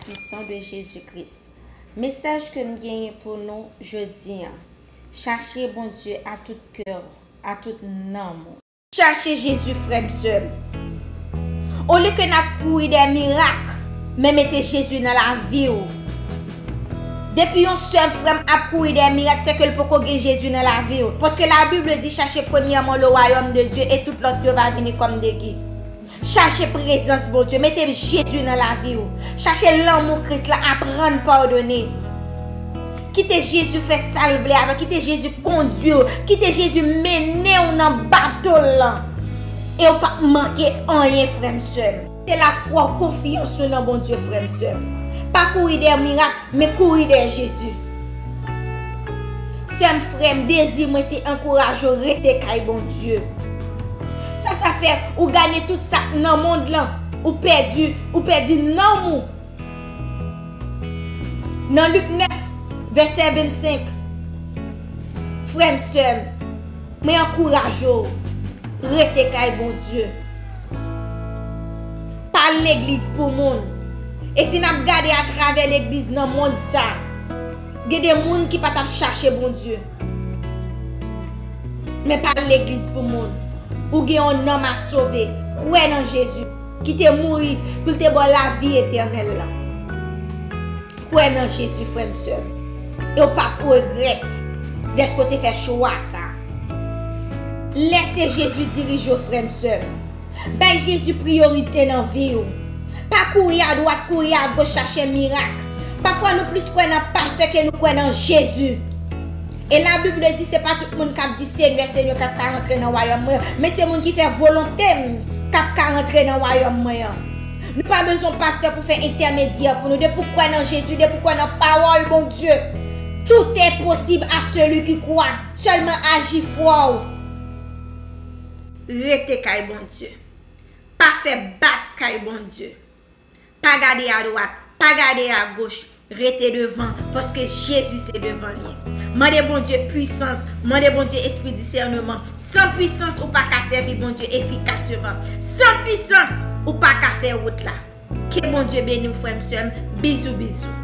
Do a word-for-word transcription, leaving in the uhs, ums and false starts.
Puissant de Jésus-Christ. Mesaj ke m genyen pou nou jodi a, chache Bondye a tout kè w, a tout nanm ou. Chache Jezi, frè m, sè m. Olye ke n ap kouri dèyè mirak, men mete Jezi nan lavi w. Depi yon sè m, frè m, ap kouri dèyè mirak, se ke l poko gen Jezi nan lavi w. Paske Labib di, chache premyèman le royaume de Dieu et tout lòt yo va vini kòm degi. Chache prezans Bondye. Mete Jezi nan lavi w. Chache lanmou Kris la. Aprann padone. Kite Jezi fè sa l vle avè w. Kite Jezi kondui w. Kite Jezi mennen w nan bato l lan. E w p ap manke anyen, frè m, sè m. Se lafwa w, konfyans ou nan Bondye, frè m, sè m. Pa kouri dèyè mirak, men kouri dèyè Jezi. Sè m, frè m, dezi mwen se ankouraje w rete kay Bondye. Sa, sa fè ou gade tout sa k nan mond lan, ou pèdi, ou pèdi nanm ou. Nan Lik nèf, vèsè vennsenk, frè m, sè m, mwen ankouraje w rete kay Bondye. Pa al legliz pou moun. E si n ap gade atravè legliz nan mond sa, gen de moun ki pa t ap chache Bondye. Men pa al legliz pou moun. Ou gen yon nanm a sove. Kwè nan Jezi ki te mouri pou l te ba w lavi etènèl lan. Kwè nan Jezi, frè m, sè m. E w p ap regrèt dèske w te fè chwa sa. Lèse Jezi dirije w, frè m, sè m. Bay Jezi priyorite nan vi w. Pa kouri adwat, kouri agoch chache mirak. Pafwa nou plis kwè nan pastè ke nou kwè nan Jezi. E Labib di se pa tout moun k ap di, Senyè, Senyè, k ap ka rantre nan wayòm mwen an, men se moun ki fè volonte m k ap ka rantre nan wayòm mwen an. Nou pa bezwen pastè pou fè entèmedyè pou nou. Depi w kwè nan Jezi, depi w kwè nan pawòl Bondye, tout est possible à celui qui croit. Sèlman aji fwa w. Rete kay Bondye. Pa fè bak kay Bondye. Pa gade adwat, pa gade agoch. Rete devan, paske Jezi se devan l ye. Mande Bondye pwisans, mande Bondye espri disèneman. San pwisans, ou pa ka sèvi Bondye efikasman. San pwisans, ou pa ka fè wout la. Ke Bondye beni w, frè m, sè m. Bizou, bizou.